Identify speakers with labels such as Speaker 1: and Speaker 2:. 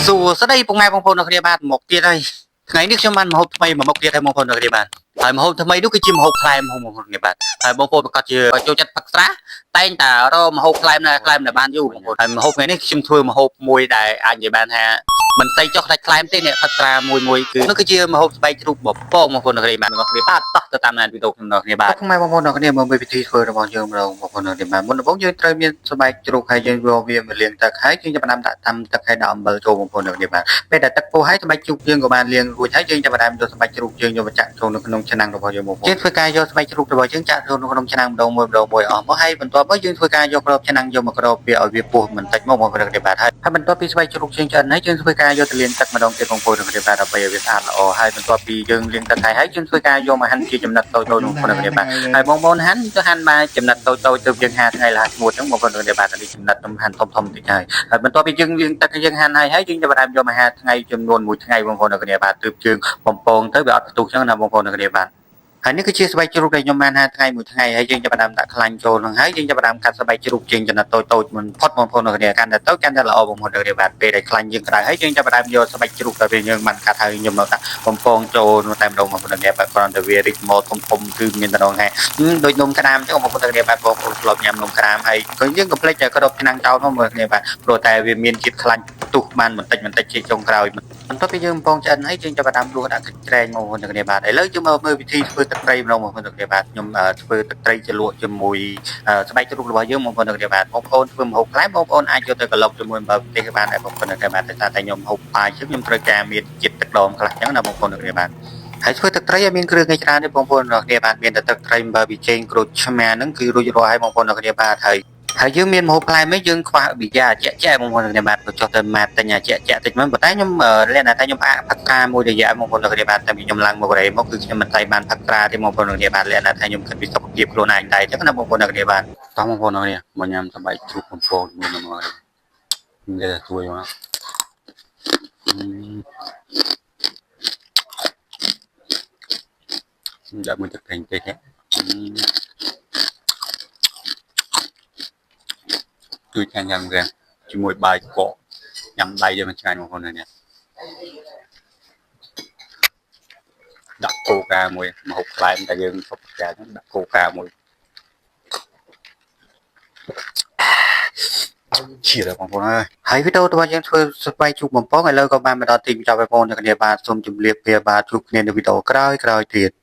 Speaker 1: សួស្តីពុកម៉ែបងប្អូនអ្នកគ្នាបាទមកទៀតហើយថ្ងៃនេះខ្ញុំបានម្ហូបថ្មីមួយមុខទៀតហើយបងប្អូនអ្នកគ្នាបាទហើយម្ហូបថ្មីនោះគឺជាម្ហូបផ្លែមបងប្អូនអ្នកគ្នាបាទហើយបងប្អូនប្រកាសជាចូលចិត្តផឹកស្រាតែងតែរកម្ហូបផ្លែមណាផ្លែមដែលបានយូរបងប្អូនហើយម្ហូបថ្ងៃនេះខ្ញុំធ្វើម្ហូបមួយដែលអាចនិយាយបានថាមិនស្អីចុះខ្លាច់ផ្លែមទេអ្នកផឹកស្រាមួយមួយគឺនោះគឺជាម្ហូបស្បែកជ្រូកបពងបងប្អូនអ្នកគ្នាបាទអ្នកគ្នាបាទតោះទៅតាមដានវីដេអូខ្ញុំអ្នកគ្នាបាទពុកម៉ែបងប្អូនអ្នកគ្នាមកវិធីធ្វើរបស់យើងម្ដងបងប្អូនអ្នកគ្នាបាទមុនដំបូងយើងត្រូវមានស្បែកជ្រូកហើយយើងយកវាមកលាងទឹកហើយយើងចាប់ផ្ដើមដាក់តាមទឹកហើយដាក់អំបិលចូលបងប្អូនអ្នកគ្នាបាទ ពេលដែលទឹកពុះហើយស្បែកជ្រូកយើងក៏បានលាងរួចហើយយើងចាប់ផ្ដើមយកស្បែកជ្រូកយើងយកមកចាក់ចូលនៅក្នុងឆ្នាំងរបស់យើងមកយើងធ្វើការយកស្បែកជ្រូករបស់យើងចាក់ចូលនៅក្នុងឆ្នាំងម្ដងមួយម្ដងមួយអស់មកហើយបន្ទាប់មកយើងធ្វើការយកគ្របឆ្នាំងយកមកគ្របវាឲ្យវាពុះបន្តិចមកបងប្អូនគ្នាបាទហើយហើយបន្ទាប់ពីស្បែកជ្រូកយើងឆ្អិនហើយយើងធ្វើការយកទៅលាងទឹកម្ដងទៀតបងប្អូនគ្នាបាទដើម្បីឲ្យវាស្អាតល្អហើយបន្ទាប់ពីយើងលាងទឹកហើយហើយយើងធ្វើការយកមកហាន់ជាចំណិតតូចៗបងប្អូនគ្នាបាទហើយបងប្អូនហាន់ទៅហាន់មកចំណិតតូចៗទៅយើងហាថ្ងៃលះស្ងួតហ្នឹងបងប្អូនគ្នាបាទនេះចំណិតខ្ញុំហាន់ធំៗតិចហើយ ហើយបន្ទាប់ពីយើងលាងទឹកយើងហាន់ហើយហើយយើងចាប់ផ្ដើមយកមកហាលថ្ងៃចំនួនមួយថ្ងៃបងប្អូនអ្នកគ្នាបាទទើបជើងបំពងទៅវាអត់ផ្ទុះចឹងណាបងប្អូនអ្នកគ្នាបាទហើយនេះគឺជាស្បែកជ្រូកដែលខ្ញុំបានហាលថ្ងៃមួយថ្ងៃហើយយើងចាប់ផ្ដើមដាក់ខ្លាញ់ចូលនឹងហើយយើងចាប់ផ្ដើមកាត់ស្បែកជ្រូកជាងចំណិតតូចតូចមិនផុតបងប្អូនអ្នកគ្នាកាន់តែតូចកាន់តែល្អបងប្អូនអ្នកគ្នាបាទពេលដែលខ្លាញ់យើងក្តៅហើយយើងចាប់ផ្ដើមយកស្បែកជ្រូកដែលយើងបានកាត់ហើយខ្ញុំមកដាក់បំពងចូលតែម្ដងបងប្អូនអ្នកគ្នាបាទគ្រាន់តែវារីកមកធំធំគឺមានតំណងហែដូចនំក្តាមចឹងបងប្អូនអ្នកគ្នាបាទបងប្អូនធ្លាប់ញ៉ាំនំក្តាមហើយក៏យើងកុំភ្លេចតែក្របឆ្នាំងចោលមកមើលគ្នាបាទព្រោះតែវាមានជាតិខ្លាញ់ផ្ទុះបានបន្តិចបន្តិចជាចុងក្រោយបន្ទាប់ពីយើងបំពងឆ្អិនហើយយើងចាប់ផ្ដើមលួសដាក់ទឹកត្រែងមកបងប្អូនទាំងគ្នាបាទឥឡូវយើងមកមើលវិធីធ្វើទឹកត្រីម្ដងបងប្អូនទាំងគ្នាបាទខ្ញុំធ្វើទឹកត្រីជ្រលក់ជាមួយស្បែកជ្រូករបស់យើងបងប្អូនទាំងគ្នាបាទបងប្អូនធ្វើម្ហូបផ្លែបងប្អូនអាចយកទៅក្រឡុកជាមួយអំបិលម្ទេសបានដែរបងប្អូនទាំងគ្នាបាទតែតែខ្ញុំហូបបាយជឹកខ្ញុំត្រូវការមានជាតិទឹកដមខ្លះអញ្ចឹងណាបងប្អូនទាំងគ្នាបាទហើយធ្វើទឹកត្រីឲ្យមានគ្រឿងឯច្រើនទេបងប្អូនទាំងគ្នាបាទមានតែទឹកត្រីអំបិលប៊ីចេងក្រូចឆ្មាហ្នឹងគឺរួចរាល់ហើយបងប្អូនទាំងគ្នាបាទហើយហើយយើងមានម្ហូបផ្លែមិនយើងខ្វះប៊ីយ៉ាជាក់ជាក់បងប្អូនទាំងគ្នាបាទក៏ចុះទៅម៉ាត់ទិញអាជាក់ជាក់តិចមកប៉ុន្តែខ្ញុំលក្ខណៈថាខ្ញុំផ្អាកផឹកស្រាមួយរយៈបងប្អូនទាំងគ្នាបាទតែខ្ញុំឡើងមកកូរ៉េមកគឺខ្ញុំមិនស្អីបានផឹកស្រាទេបងប្អូនទាំងគ្នាបាទលក្ខណៈថាខ្ញុំគិតពីសុខភាពខ្លួនឯងដែរអញ្ចឹងណាបងប្អូនទាំងគ្នាបាទតោះបងប្អូនទាំងគ្នាមកញ៉ាំសបែកជ្រូកបំពងជាមួយនឹងមកនិយាយតែជួយមកដាក់មួយទឹកត្រីបន្តិចហ៎ជួយខាងញ៉ាំរាំងជាមួយបាយកកញ៉ាំដៃយកមកឆ្ងាញ់បងប្អូននេះដាក់កូកាមួយមកហូបផ្លែតែយើងសុបចាដាក់កូកាមួយជាបងប្អូនអើយហើយវីដេអូរបស់យើងធ្វើស្បែកជ្រូកបំពងឥឡូវក៏បានមកដល់ទីបញ្ចប់ហើយបងប្អូនទាំងគ្នាបាទសូមជម្រាបលាបាទជួបគ្នានៅវីដេអូក្រោយៗទៀត។